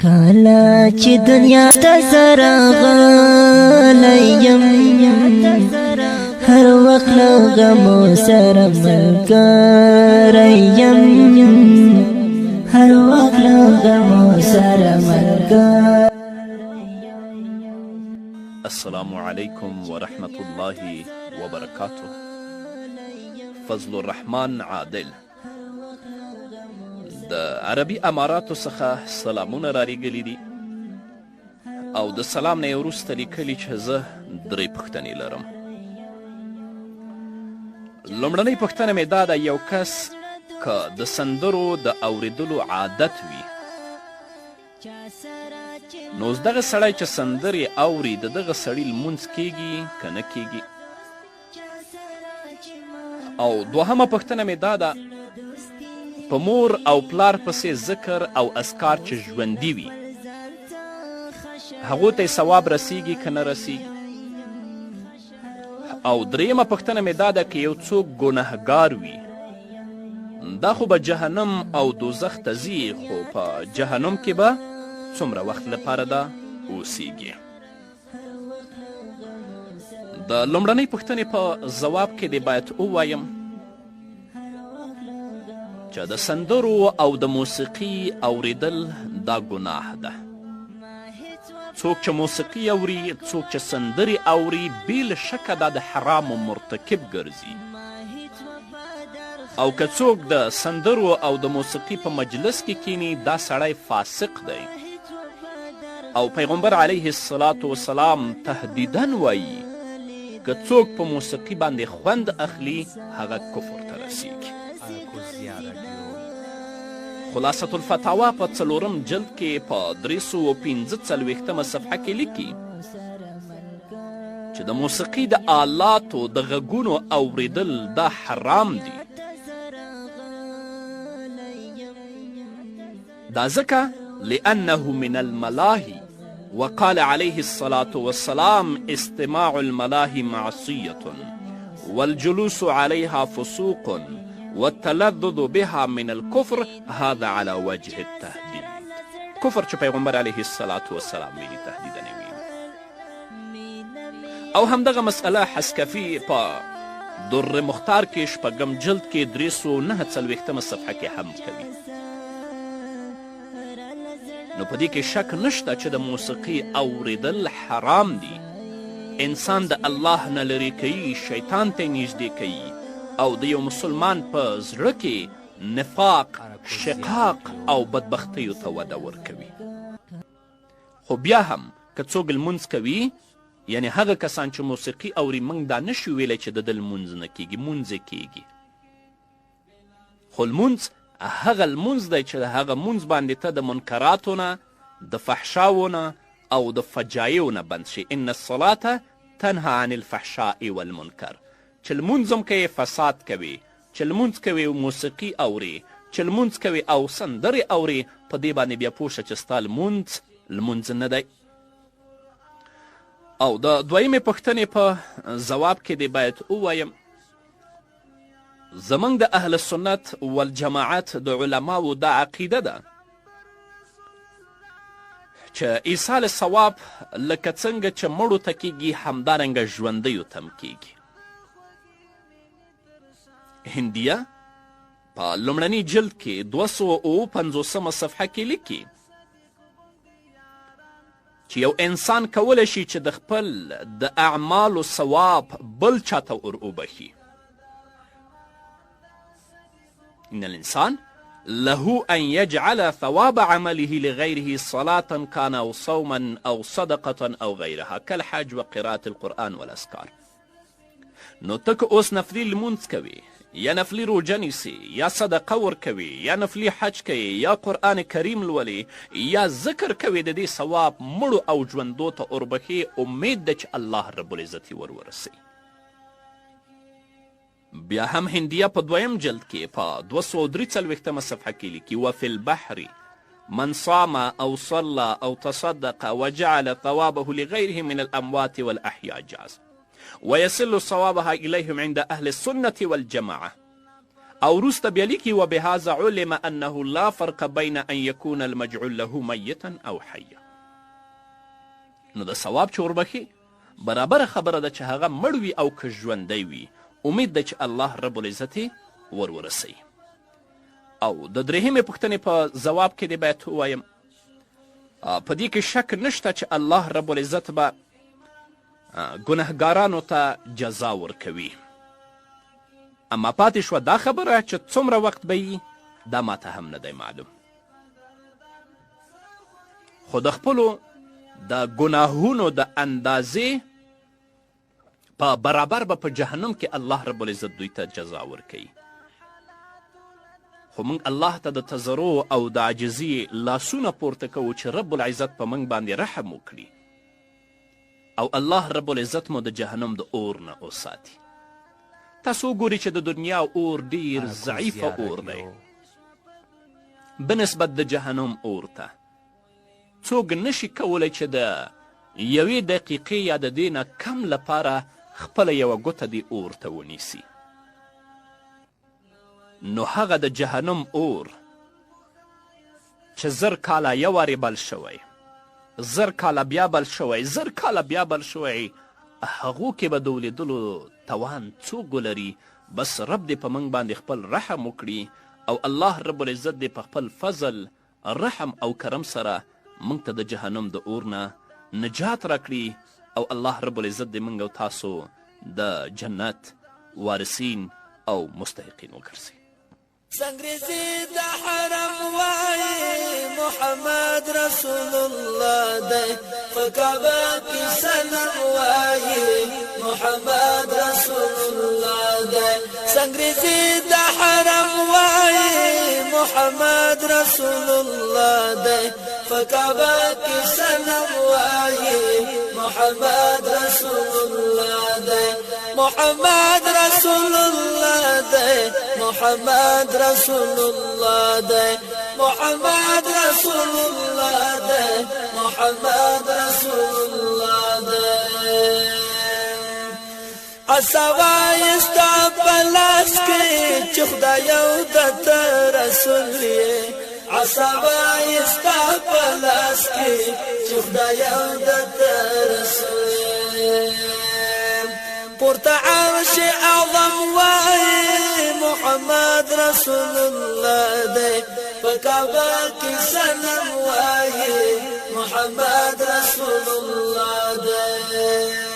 کله چې دنیا ته زه راغلی یم، هر وخت له غمو سره ملګری یم، هر وخت له غمو سره ملګری. السلام علیکم ورحمة الله وبرکاته. فضل الرحمن عادل د عربي اماراتو څخه سلامونه رالیږلي دي او د سلام نه یې وروسته لیکلي چې زه درې پوښتنې لرم. لومړنۍ پوښتنه مې دا ده، یو کس که د سندرو د اوریدلو عادت وي، نو اوس دغه سړی چې سندرې اوري، د دغه سړي لمونځ کیږي که نه کیږي؟ او دوهمه پوښتنه مې دا ده، په مور او پلار پسې ذکر او اذکار چې ژوندي وي، هغو ته یې ثواب رسیږي که نه رسیږي؟ او درېیمه پوښتنه مې دا ده، که یو څوک ګناهګار وي، دا خو به جهنم او دوزخ ته ځي، خو په جهنم کې به څومره وخت لپاره دا اوسیږي؟ د لومړنۍ پوښتنې په ځواب کې دې باید ووایم چې د سندرو او د موسیقي اوریدل دا ګناه ده. څوک چې موسیقي اوري، څوک چې سندرې اوري، بې له شکه دا د حرامو مرتکب ګرځي. او که څوک د سندرو او د موسیقي په مجلس کې کیني، دا سړی فاسق دی. او پیغمبر علیه الصلاة والسلام تهدیدا وایي، که څوک په موسیقي باندې خوند اخلي، هغه کفر ته رسیږي. خلاصة الفتاوا په څلورم جلد کې په 345 صفحه کې لیکي چې د موسیقي د آلاتو د غږونو اوریدل دا حرام دي. دا ځکه لأنه من الملاهي، وقال عليه الصلاة والسلام استماع الملاهي معصية والجلوس عليها فسوق والتلذذ بها من الكفر، هذا على وجه التهديد. کفر چې پیغمبر علیه الصلاة والسلام ویلي، تهدیدا یې ویلي. او همدغه مسئله حسکفي په در مختار کې شپږم جلد کې 349 صفحه کې هم کوي. نو په دې کې شک نشته چې د موسیقي اوریدل حرام دي. انسان د الله نه لرې کوي، شیطان ته نږدې کوي، او د یو مسلمان په زړه کې نفاق، شقاق او بدبختیو ته وده ورکوي. خو بیا هم که څوک لمونځ کوي، یعنی هغه کسان چې موسیقي اوري، موږ دا نشو ویلی چې د ده لمونځ نه کیږي، مونځ یې کیږي. خو لمونځ هغه لمونځ دی چې د هغه مونځ باندې ته د منکراتو نه، د فحشاوو نه او د فجایعو نه بند شي. ان الصلاة تنها عن الفحشاء والمنکر. چې لمونځ هم کوې فساد کوې، چې لمونځ کوې موسیقي اورې، چې لمونځ کوې او سندرې اورې، په دې باندې بیا پوه شه چې ستا لمونځ لمونځ نه دی. او د دویمې پوښتنې په ځواب کې دې باید ووایم، زموږ د اهل سنت والجماعت د علماو دا عقیده ده چې ایصال ثواب لکه څنګه چې مړو ته کیږي، همدارنګه ژوندیو ته هم کیږي. هندیه په لومړني جلد کې 257 صفحه کې لیکي چې یو انسان کولی شي چې د خپل د اعمالو ثواب بل چاته ور وبښي. ان الانسان له ان يجعل ثواب عمله لغيره صلاة كان او صوما او صدقة او غيرها كالحج وقراءة القرآن والأذكار. نو ته که اوس نفلي لمونځ کوې، یا نفلي روژه نیسې، یا صدقه ورکوې، یا نفلي حج کوې، یا قرآن کریم لولې، یا ذکر کوې، د دې ثواب مړو او ژوندو ته اوربښې، امید دی چې الله رب العزت یې ور ورسوي. بیا هم هندیه په دویم جلد کې په 243 صفحه کې لیکي، وفي البحر من صام او صلى او تصدق وجعل ثوابه لغيره من الأموات والأحياء جاز ويصل صوابها إليهم عند أهل السنة والجماعة. او وروسته بیا لیکي وبهذا علم انه لا فرق بین ان یکون المجعول له میتا او حیا. نو د ثواب چې وربښې برابره خبره ده چې هغه مړ وي او که ژوندی وي، امید دی چې الله رب العزت یې ور ورسوي. او د درېیمې پوښتنې په ځواب کې دې باید ووایم، په دې کې شک نشته چې الله رب العزت به ګنهګارانو ته جزا ورکوي. اما پاتې شوه دا خبره چې څومره وخت به یي، دا ماته هم نه دی معلوم. خو د خپلو د ګناهونو د اندازې په برابر به په جهنم کې الله رب العزت دوی ته جزا ورکوي. خو موږ الله ته د تضرع او د عاجزي لاسونه پورته کوو چې رب العزت په موږ باندې رحم وکړي او الله رب العزت مو د جهنم د اور نه وساتي. تاسو وګورئ چې د دنیا اور ډیر ضعیفه اور دی بنسبت د جهنم اور ته. څوک نشي کولی چې د یوې دقیقې یا د دې نه کم لپاره خپله یوه ګوته دې اور ته ونیسي. نو هغه د جهنم اور چې 1000 کاله یو وارې بل شوی، 1000 کاله بیا بل شوی، 1000 کاله بیا بل شوی، هغو کې به د ولیدلو توان څوک ولري؟ بس رب دې په موږ باندې خپل رحم وکړي او الله رب العزت دې په خپل فضل، رحم او کرم سره موږ ته د جهنم د اور نه نجات راکړي او الله رب العزت دې موږ او تاسو د جنت وارثین او مستحقین وګرځوي. څنګرېزي د حرم وایي محمد رسول الله دی، په کعبه کې سلام وایي محمد رسول الله دی. څنګرېزي د حرم وایي محمد رسول الله دی، په کعبه کې سلام وایي محمد رسول الله دی. محمد رسول الله دی، محمد رسول الله دی، محمد رسول الله دی، محمد رسول الله دی. عصا ستا په لاس کې چې خدای یو د ته رسول یې، عصا ستا په لاس کې چې خدای یو د ته رسول یې. پورته عرش اعظم وایي محمد رسول الله دی، په کعبه کې سلام وایي محمد رسول الله دی.